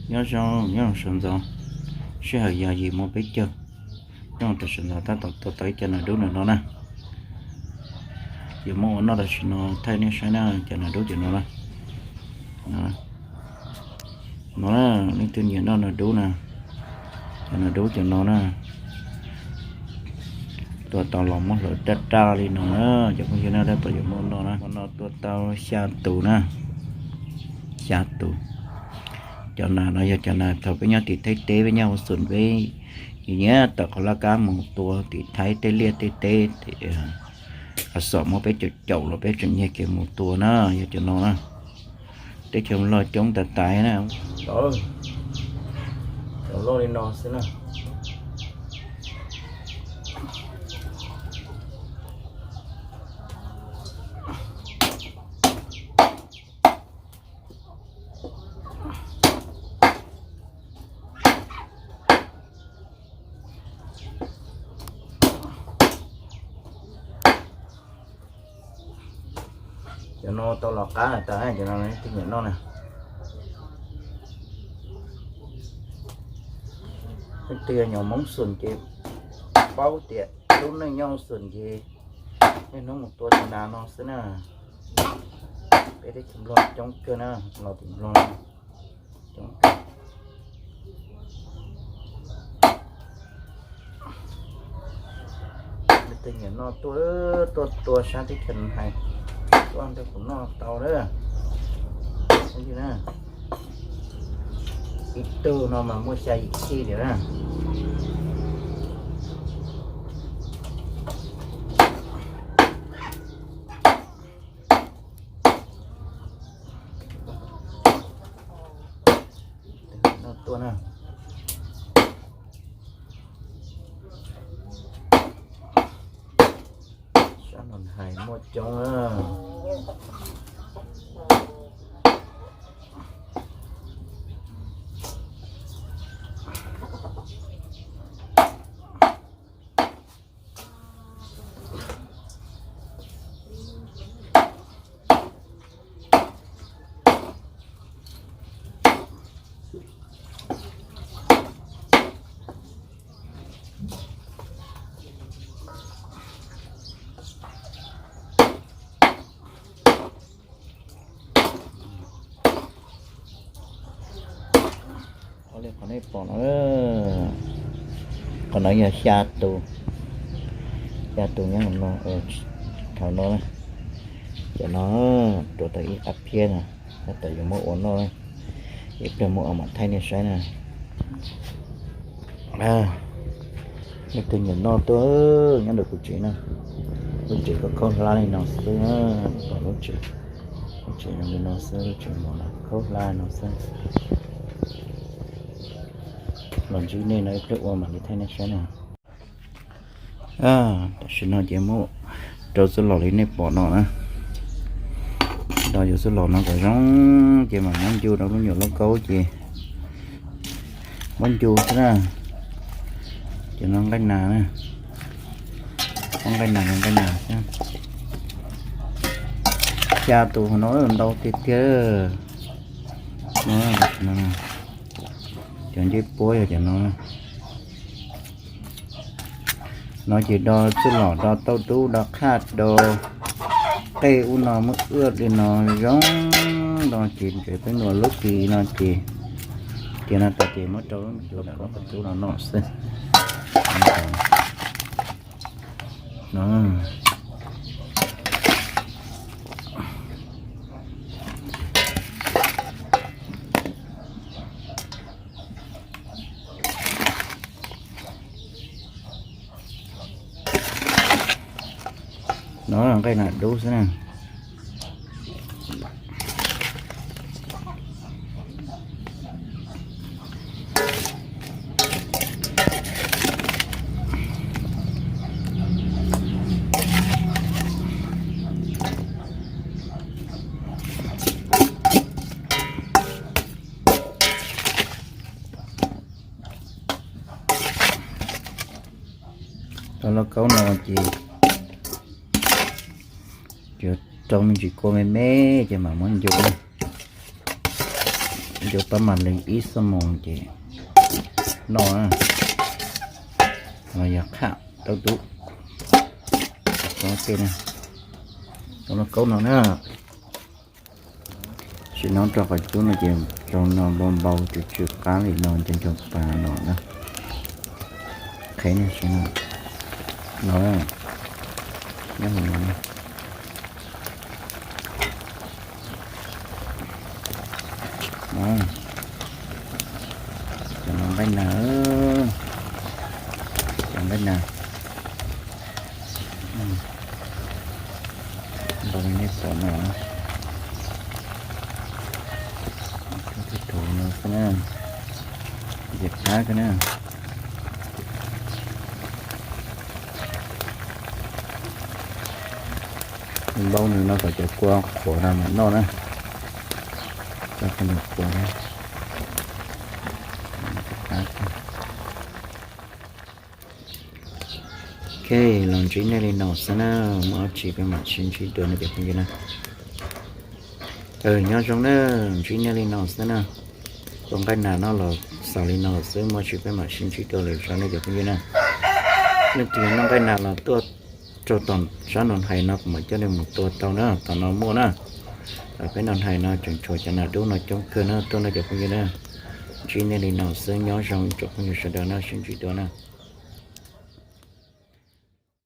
Nyob zoo, nyob zoo sawv ntxov, sij hawm yog yim moo peb caug, nyob zoo rau sawv ntxov tab tom tua tau ib co nas dub no na. Yuav muab ua noj tam sim no thaij nej saib na, cov nas dub cov no na. No na, leej twg nyiam noj nas dub na, cov nas dub cov no na. Tua tau los muab hlawv raj raj li no na, cov phooj ywg na, tab tom yuav muab noj na. Hmo no tua tau xya tus na, xya tus. Cov nas no yog cov nas thaum peb nyob tim Thaib teb peb nyob ua xum peb nyiam nyiam tawm qhov laj kab mus tua tim Thaib tej liaj tej teb, a, xom muab peb caum caum los peb tseem nyiag kev mus tua na, yog cov no na. Teb chaws Nplog coob tas tas na. Cov loj li no xwb na. Cov no tau los qab tas, cov no leej twg nyiam noj na. Leej twg nyob Hmoob Xus ces paub tias lub neej nyob Hmoob Xus ces niaj hnub mus tua tus nas no xwb na. Peb teb chaws Nplog coob kawg na, los tim Nplog coob kawg. Leej twg nyiam noj tuaj, tuaj tua sab teb chaws hais, tuaj nrog kuv noj tau lawm. Ib tug no mas muaj xya yim txhij li na. Tuaj na. Sab no hais muaj coob na. Qhov nej pom no, qhov no yog xya tus, xya tus nyob no, thaum no na, cov no tuav tau ib qab phiab no, tab tom yuav muab ua noj, ib pliag muab ua mam thaij nej saib na. Leej twg nyiam noj tuaj nyob ntawm kuv tsev na, lub tsev khaub khaub hlab li no xwb, lub tsev, lub tsev li no xwb, lub tsev mov khaub hlab no xwb. Los ntsib nej no ib pliag ua mam li thaij nej saib na. Tam sim no ces muab rau xub los li nej pom no na. Rau yus xub los no kom zoo, ces mam muab ncu rau lub nyuam lauj kaub ces muab ncu xwb na. Ces no nqaij nas na, muab nqaij nas, nqaij nas xwb. Xya tus no ntau tiag tiag. Cov ncej puab yog cov no. No ces do txuj lom, do tauj dub, do qhaj, do qej ub no muab ua li no zoo no ces ntshe peb nua lub kis no ces tias no tas ces muab rau lub me tub no noj xwb. No. No nqaij nas dub xwb na. Cov lauj kaub no ces rau me ntsis kua me me ces mam muab ncu na. Yuav pab mam li ib xuab moos ces noj na. Los yog qham tau tub. Tau tej na, tau lauj kaub no na. Sim no rau qhov cub no ces rau no npau npau tsw tsw qab li no ces nco pas no na. Qheb no sim no, no, nyob hauv no. Cov no nqaij nas, cov nqaij nas, npau li nej pom no. Cov no xwb na, ces qab kawg na. Npau nws no kom cov kua qhuav no mam noj na. Cov qhuav nws qhuav na. Ok, los ntsib nej li no xwb na, muaj dab tsi peb mam sib ntsib dua no cov phooj ywg na. Nyob zoo na, ntsib nej li no xwb na. Tus nqaij nas no los xaus li no xwb, muaj dab tsi peb mam sib ntsib dua lwm zaus nej cov phooj ywg na. Leej twg noj nqaij nas los tuaj rau tom sab no hais no kuv mam coj nej mus tua tau na, tom no muaj na. Peb no hais no tseem tshuav cov nas dub no coob kawg na, tuaj no cov phooj ywg na. Ntsib nej li no xwb, nyob zoo ib tsoom phooj ywg sawv daws na, sib ntsib dua na.